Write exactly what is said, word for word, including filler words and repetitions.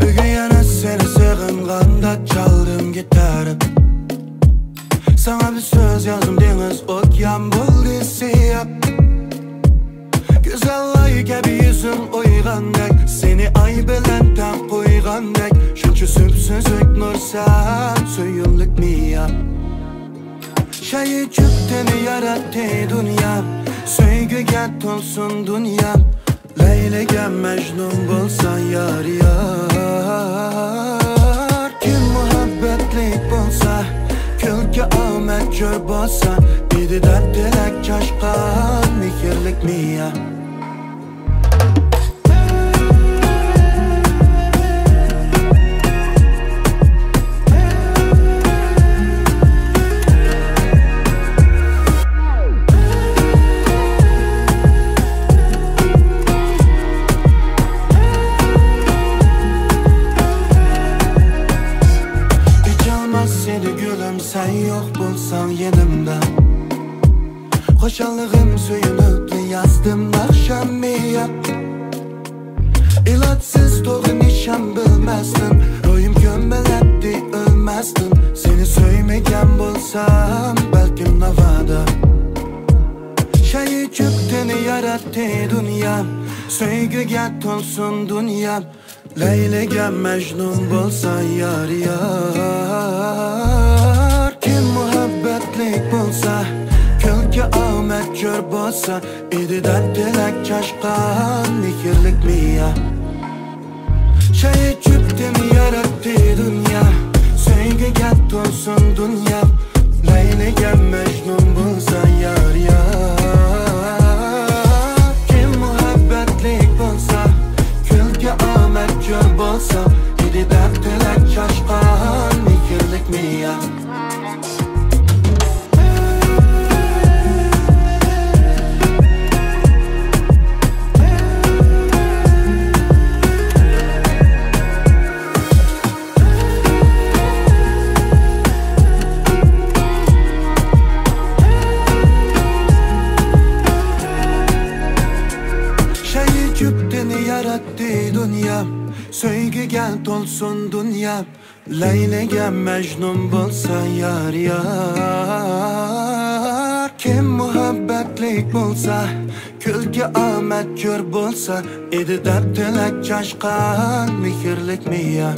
بۈگۈن يەنە سېنى سېغىنغاندا چالدىم گىتارا. ساڭا بىر سۆز يازدىم، دېڭىز ئوكيان بولدى سىياھ. گۈزەل ئاي كەبى يۈزۈڭ ئويغاندەك، سېنى ئاي بىلەن تەڭ قويغاندەك، شۇنچە سۈپسۈزۈك نۇرسەن، سۆيۈملۈك مىيا. شايى چۆپتىن ياراتتى دۇنيا، سۆيگۈگە تولسۇن دۇنيا. لەيلىگە مەجنۇن بولسا يار، يار. كىم مۇھەببەتلىك بولسا، كۈلكە ئامەت جور بولسا، ئىدى دەپ تىلەك چاشقان مېھىرلىك مىيا. ئېچىلماس ئىدى گۈلۈم، سەن يوق بولساڭ يېنىمدا. خۇشاللىقىم سۆيۈنۈپلا يازدىم ناخشامنى يا. ئىلاجسىز تۇرغان نىشان بىلمەستىن، روھىم كۆمۈلەتتى ئۆلمەستىن. سېنى سۆيمىگەن بولسام بەلكىم ناۋادا. شايى چۆپتىن ياراتتى دۇنيا، سۆيگۈگە تولسۇن دۇنيا. لەيلىگە مەجنۇن بولسا يار، يار. كىم مۇھەببەتلىك بولسا، كۈلكە ئامەت جور بولسا، ئىدى دەپ تىلەك چاشقان مېھىرلىك مىيا. شايى چۆپتىن ياراتتى دۇنيا، سۆيگۈگە تولسۇن دۇنيا. لەيلىگە مەجنۇن بولسا يار، يار. كىم مۇھەببەتلىك بولسا، كۈلكە ئامەت جور بولسا، ئىدى دەپ تىلەك چاشقان مېھىرلىك مىيا. شايى چۆپتىن ياراتتى دۇنيا، سۆيگۈگە تولسۇن دۇنيا. لەيلىگە مەجنۇن بولسا يار، يار. كىم مۇھەببەتلىك بولسا، كۈلكە ئامەت جور بولسا، ئىدى دەپ تىلەك چاشقان مېھىرلىك مىيا.